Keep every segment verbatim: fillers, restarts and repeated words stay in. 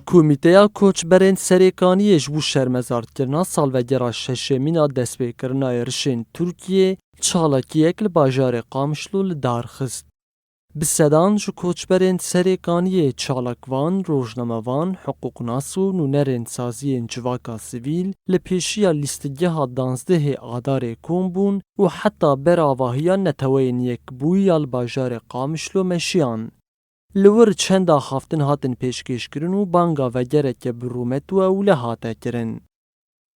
Komîteya Koçberên Serêkaniyê ji bo şermezarkirina salvegera şeşemîn a destpêkirina êrişên Tirkiyê çalakiyek li bajarê Qamişlo li dar xist. Bi sedan ji koçberên Serêkaniyê çalakvan, rojnamevan, hiqûqnas û nûnerên saziyên civaka sivîl li pêşiya lîstikgeha danzdehê Adarê kom bûn û heta beravahiya Neteweyên Yekbûyî ya li bajarê Qamişlo meşiyan. Li wir çend axaftin hatin pêşkêşkirin û banga vegereke bi rûmet û ewle hate kirin.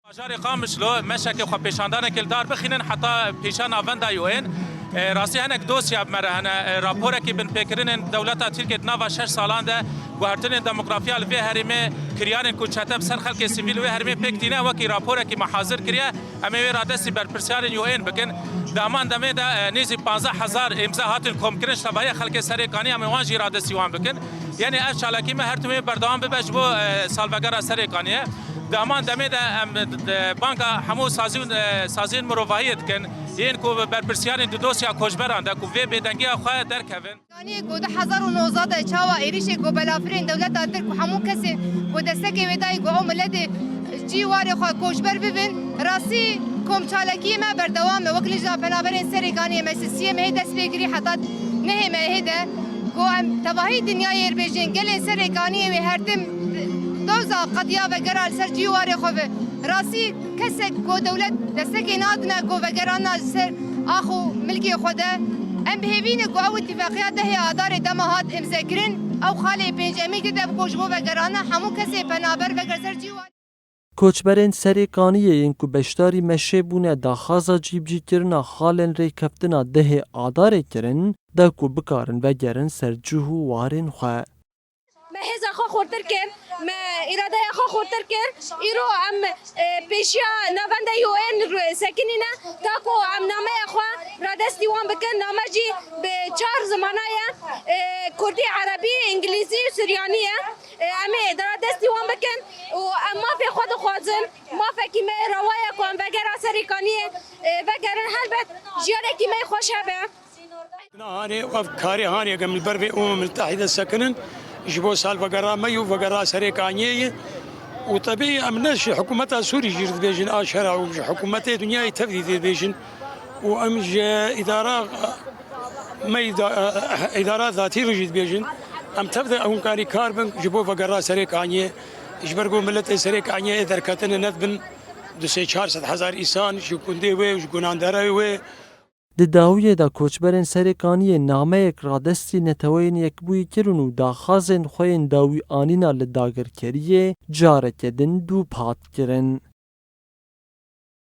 Bajarê Qamişlo meşeke xwepêşandanekê li dar bixînin heta pêşa navenda U N. E, rastî hinek dosya bi me re hene. E, raporekî binpêkirinên dewleta Tirkiyê di nava şeş salan de guhertinên demografiya li vê herêmê, kiryarên ku çete bi ser xelkê sivîl li wê herêmê pêk tîne, wekî raporekî me hazir kiriye. Em ê wê radestî berpirsiyarên U N bikin. Di heman demê de, e, nêzî panzdeh hezar îmza hatin komkirin ji tevahiya xelkê Serêkaniyê, em ê wan jî radestî wan bikin. Yanî ev çalakî me her tim wê berdewam bibe ji bo, e, salvegera Serêkaniyê. Di heman demê de em, e, banga hemû sazî û, e, saziyên mirovahiyê dikin. Yên ku berpirsiyarên di dosya koçberan de ku vê bêdengiya xwe derkevin. Kaniyê ku du hezar û nozdeh de çawa êrişê ku belafirên dewleta Tirk û hemû kesên ku destekê wê dayî ku ew miletê cî warê xwe koçber bibin, rastî komçalekiyê me berdewam e. Wek Lijna Penaberên Serê Kaniyê me sisiyê me hê dest pê kirî heta nehê me hê de ku em tevahî dinyayê bêjin gelê Serê Kaniyê wê her tim doza qediya vegera li ser cî warê xwe bi. Rastî kesek ku dewlet destekê nadine ku vegerana ji ser ax û milkê xwe de. Em bi hêvî ne ku ew îtîfaqiya dehê Adarê dema hat îmzekirin, ew xalê pêncemî dide ku ji bo vegerana hemû kesê penaber veger ser cî wan. Koçberên Serê Kaniyê yên ku beşdarî meşê bûne daxwaza cîbicîkirina xalên rêkeftina dehê Adarê kirin, da ku bikarin vegerin ser cih û warên xwe. Me hêza xwe xurtir kir, me îradeya xwe xurtir kir. Îro em, e, pêşiya navenda U N re sekinîne, ta ku em nameya xwe radestî wan bikin. Name jî bi çar zimana ye, e, kurdî, erebî, îngilîzî û suryanî ye. E, em ê radestî wan bikin û em mafê xwe dixwazin. Mafekî me rewa ye ku em vegera Serê Kaniyê, e, vegerin. Helbet jiyanekî me xweş hebe. Hanê, ev karê hanê em li ber vê Umem Mitehîde sekinin, ji bo salvegera me û vegera Serê Kaniyê ye. Û tebî em ne ji hikûmeta Sûrî jî dibêjin aşera û ji hikûmetê dinyayê tevdî dibêjin. Û em ji îdara me îda-, îdara zatî re jî dibêjin. Em tev de hûnkarî kar bin ji bo vegera Serê Kaniyê. Ji ber ku miletê Serê Kaniyê ê derketine ne dibin du sê çar sed hezar îsan ji gundê wê û ji gunandera wê. Di dawiyê de koçberên Serê Kaniyê nameyek radestî Neteweyên Yekbûyî kirin û daxwazên xwe yên dawî anîna li dagirkeriyê careke din dû pat kirin.